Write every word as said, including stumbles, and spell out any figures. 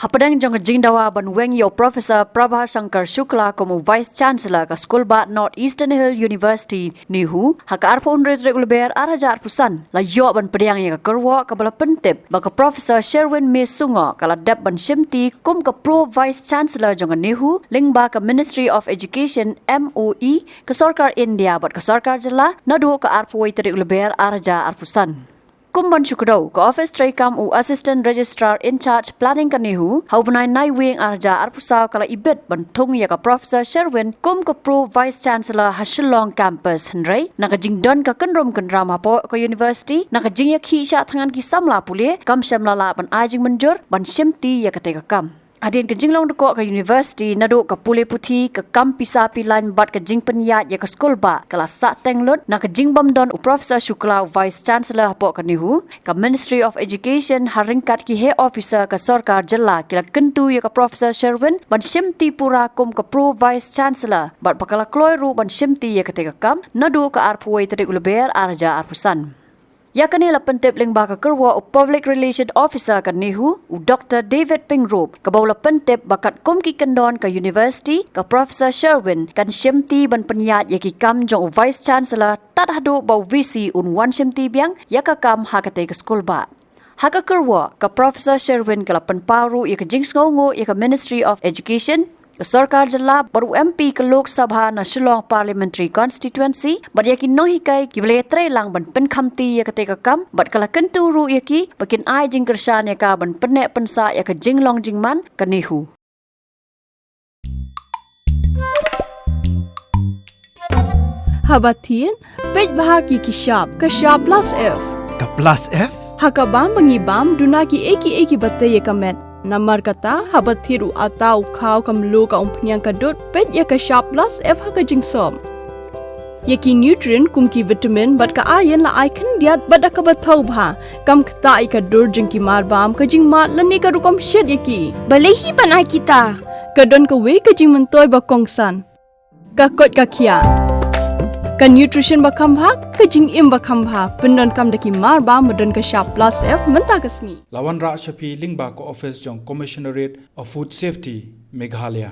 Hapdeng jong ka jingdawa ban weng ïa u Professor Prabha Shankar Shukla kum u Vice Chancellor ka Skulbah North Eastern Hill University, NEHU, ha ka arphew hynriew tarik u Lber ar hajar arphew san, la ïoh ban pdiang ïa ka kyrwoh kaba la pyntip ba ka Professor Sherwin May Sungoh ka la dep ban shimti kum ka Pro Vice Chancellor jong ka NEHU lyngba ka Ministry of Education, MoE, ka Sorkar India bad ka Sorkar Jylla naduh ka arphew wei tarik u Lber ar hajar arphew san. Kum ban shu kdew, ka ophis treikam u Assistant Registrar in Charge Planning ka NEHU ha u bnai Naiwieng ar hajar arphew saw ka la ibit ban thung ïa ka Professor Sherwin kum ka Pro Vice Chancellor ha Shillong Campus, hynrei na ka jingdon ka kynrum kynram hapoh ka university, na ka jingïakhih shah thngan ki samla pule, kam shym la lah ban ai jingmynjur ban shimti ïa katei ka kam. Hadien ka jinglong dkoh ka university naduh ka pule puthi, ka kam pisa pilain bad ka jingpynïaid ïa ka skulbah ka la sah teng lut, na ka jingbym don u Professor Shukla u Vice Chancellor hapoh ka NEHU, ka Ministry of Education ha ryngkat ki heh officer ka Sorkar Jylla ki la kyntu ïa ka Professor Sherwin ban shimti pura kum ka Pro Vice Chancellor bad ba ka la kloi ruh ban shimti ïa katei ka kam naduh ka arphew wei tarik u Lber ar hajar arphew san. Ïa kane la pyntip lyngba ka kyrwoh u Public Relation Officer ka NEHU, u Doktor David Pyngrope, kaba u la pyntip ba katkum ki kyndon ka university, ka Professor Sherwin kan shimti ban pynïaid ïa ki kam jong u Vice Chancellor tad haduh ba u VC un wan shimti biang ïa ka kam ha katei ka skulbah. Ha ka kyrwoh, ka Professor Sherwin ka la pynpaw ruh ïa ka jingsngewnguh ïa ka Ministry of Education, ka Sorkar Jylla bad u MP ka Lok Sabha na Shillong Parliamentary Constituency bad ïa ki nonghikai kiba la ïatreilang ban pynkhamti ïa katei ka kam bad ka la kyntu ruh ïa ki ba kin ai jingkyrshan ïa ka ban pynneh pynsah ïa ka jinglong jingman ka NEHU. Haba thied, peit bha ïa ki shap, ka shap plus F. Ka plus F? Ha ka bam ba ngi bam, duna kiei kiei kiba tei ïa ka met. Namar kata, haba thied u atta, u khaw, ka mluh, ka umphniang, ka dud, peit ïa ka shap plus F ha ka jingsop. Ïa ki nutrient kum ki vitamin bad ka iron la ai khyndiat bad da kaba thaw bha. Kam ktah ïa ka dur jong ki marbam, ka jingmad lane ka rukom shet ïa ki. Balei hi ban ai kita? Ka don kawei ka jingmyntoi ba kongsan. Ka koit ka khiah. Ka nutrition ba kham bha, ka jingim ba kham bha. Pyndonkam da ki marbam ba don ka shap plus F mynta ka sngi. La wanrah sha phi lyngba ka office jong Commissionerate of Food Safety, Meghalaya.